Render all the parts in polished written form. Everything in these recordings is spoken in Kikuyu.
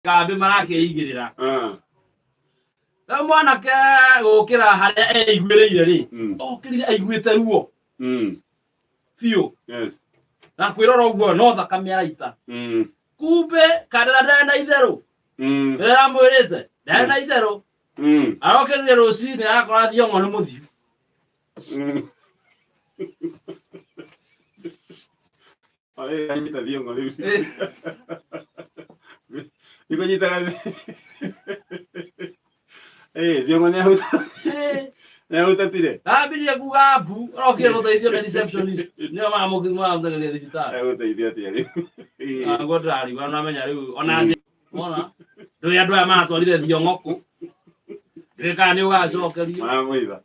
Kambĩ marakĩigĩrĩra. Ah. Rĩu mwanake gũkĩra harĩa eiguĩrĩire rĩ, okĩrire aiguĩte ruo biũ. Na kwĩrora ũguo no thakame araita. Kumbe kandara ndarĩ na itherũ. Rĩrĩa aramwĩrĩte ndarĩ na itherũ. Arokĩrire rũcinĩ arakora Thiong'o nĩ mũthiu. Anyita Thiong'o rĩu. Ikũnyitaga. Eh, Thiong'o nĩ ahuta. Nĩ ahutatire. Ambirie kuga mbu, arokire gũteithio nĩ receptionist. Nĩo maramũteng'eria thibitarĩ. Egũteithia atĩa rĩu? Naguo ndĩrarigwo na namenya rĩu ona thĩ wona ndũĩ andũ aya maratwarire Thiong'o kũ. Ndũĩ kana nĩ ũgacokerio. Maramũitha.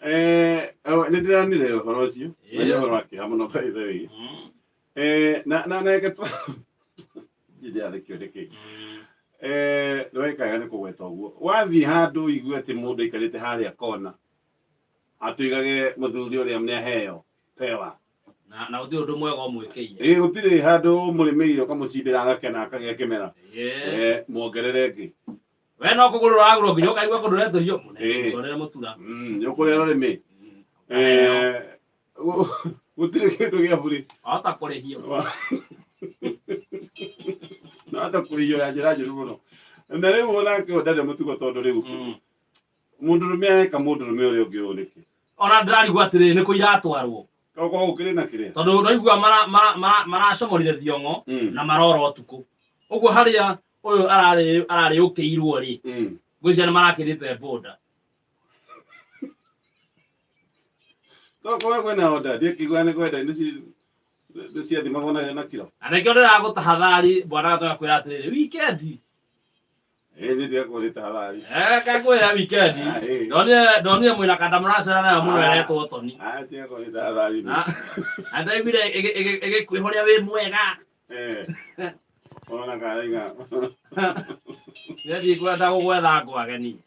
Eh, oh, nĩ ndĩranire ũhoro ũcio. Na nĩ ũhoro wa kĩeha mũno by the way. Eh, na na na reke tu ndĩrathekio nĩkĩ. Eh, nĩwekaga nĩ kũgweta ũguo. Wathiĩ handũ ũigue atĩ mũndũ aikarĩte harĩa kona atwĩgage mũthuri ũrĩa nĩ aheo pewa. Na na gũtirĩ ũndũ mwega ũmwĩkĩire. Ĩ gũtirĩ handũ mũrĩmĩire ũkamũcimbĩra agakena akagĩa kĩmera. Eh, muongerere ĩngĩ. We no kũgũrũra wagũrwo nginya ũkaigua kũndũ ũretũrio. Ĩĩ. Twarĩre mũtura. Nĩ ũkũrĩa rũrĩmĩ. Eh, gũtirĩ kĩndũ gĩa burĩ. Wahota kũrĩhio. No hata kũrĩhio na njĩra njũru mũno. Na rĩu onake ũyũ ndarĩ mũtugo tondũ rĩu mũndũrũme areka mũndũrũme ũrĩa ũngĩ ũũ nĩkĩ? Ona ndĩrarigwo atĩrĩrĩ nĩ kũ iratwarwo. Tokorwo gũkĩrĩ na kĩrĩa. Tondũ ndaigua maracomorire Thiong'o na marora ũtukũ. Ũguo harĩa ũyũ ararĩ ararĩũkĩirwo rĩ, ngwĩciria nĩ marakĩrĩte boda. Tokorwo kwĩna order, ndiĩkĩigua nĩ kwenda nĩ ciathimagwo na kiro. Na nĩkĩo ndĩragũtahadhari bwana Gatoya kwĩra atĩrĩrĩ, weekend Ĩĩ nĩ ndigakorwo tahadhari. Eh, kakwĩra weekend. Ah, ĩĩ. Ndonire ndonire mwĩna kanda mũracera nayo mũno Ah. ĩretwo Toni. Ah, ndigakorwo tahadhari. Na na ndaiguire ĩgĩkwĩhoria wĩ mwega. Eh. Ona karaiga. Nĩ ndikwenda gũgwetha ngwageni.